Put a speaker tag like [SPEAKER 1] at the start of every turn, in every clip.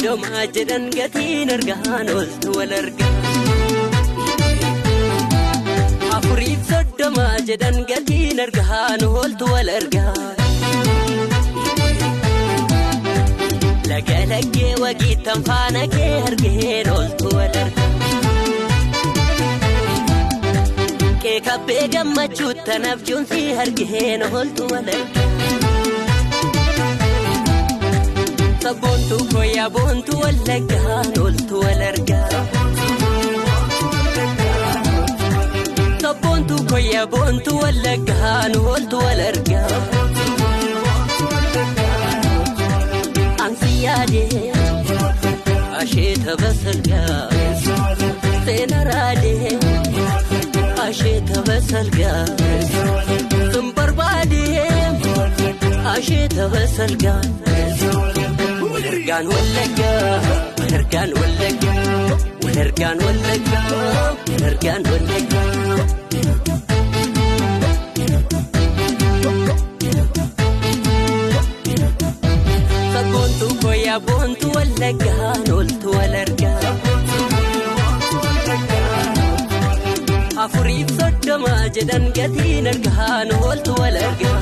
[SPEAKER 1] 30 jedhan gatiin argaan oltu wal argaa. 34 jedhan gatiin argaan oltu wal argaa. Laga laggee wagiittan faana kee argeen oltu wal argaa. Keekabbee gammachuuttan abjuun si argeen oltu wal argaa. Sabboontuu koyyaa boontuu wallaggaan oltu wal argaa. Sabboontuu koyyaa boontuu wallaggaan oltu wal argaa. Ansi yaadee asheeta basalgaa seena raadee asheeta basalgaa sun barbaadee asheeta basalgaa. Walargaan wallaggaa walargaan wallaggaa walargaan wallaggaa walargaan wallaggaa. Sabboontuu koyyaa boontuu wallaggaan oltu wal argaa. 34 jedhan gatiin argaan oltu wal argaa.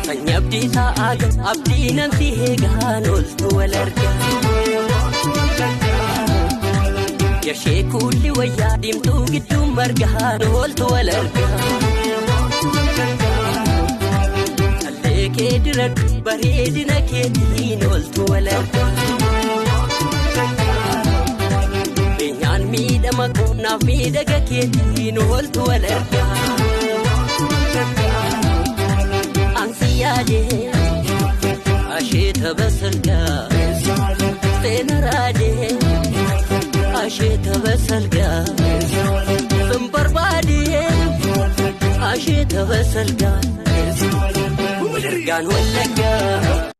[SPEAKER 1] Sanyii abdii taa'aa abdii namsi eegaan oltu wal argaa. Yashee kuulli wayyaa diimtuu gidduu margaan oltu wal argaa. Callee kee diradhu bareedina keetiin oltu wal argaa. Beenyaan miidhama qonnaaf miidhaga keetiin oltu wal argaa. Ansi yaadee asheeta basalgaa seena raadee asheeta basalgaa sun barbaadee asheeta basalgaa walargaan wallaggaa.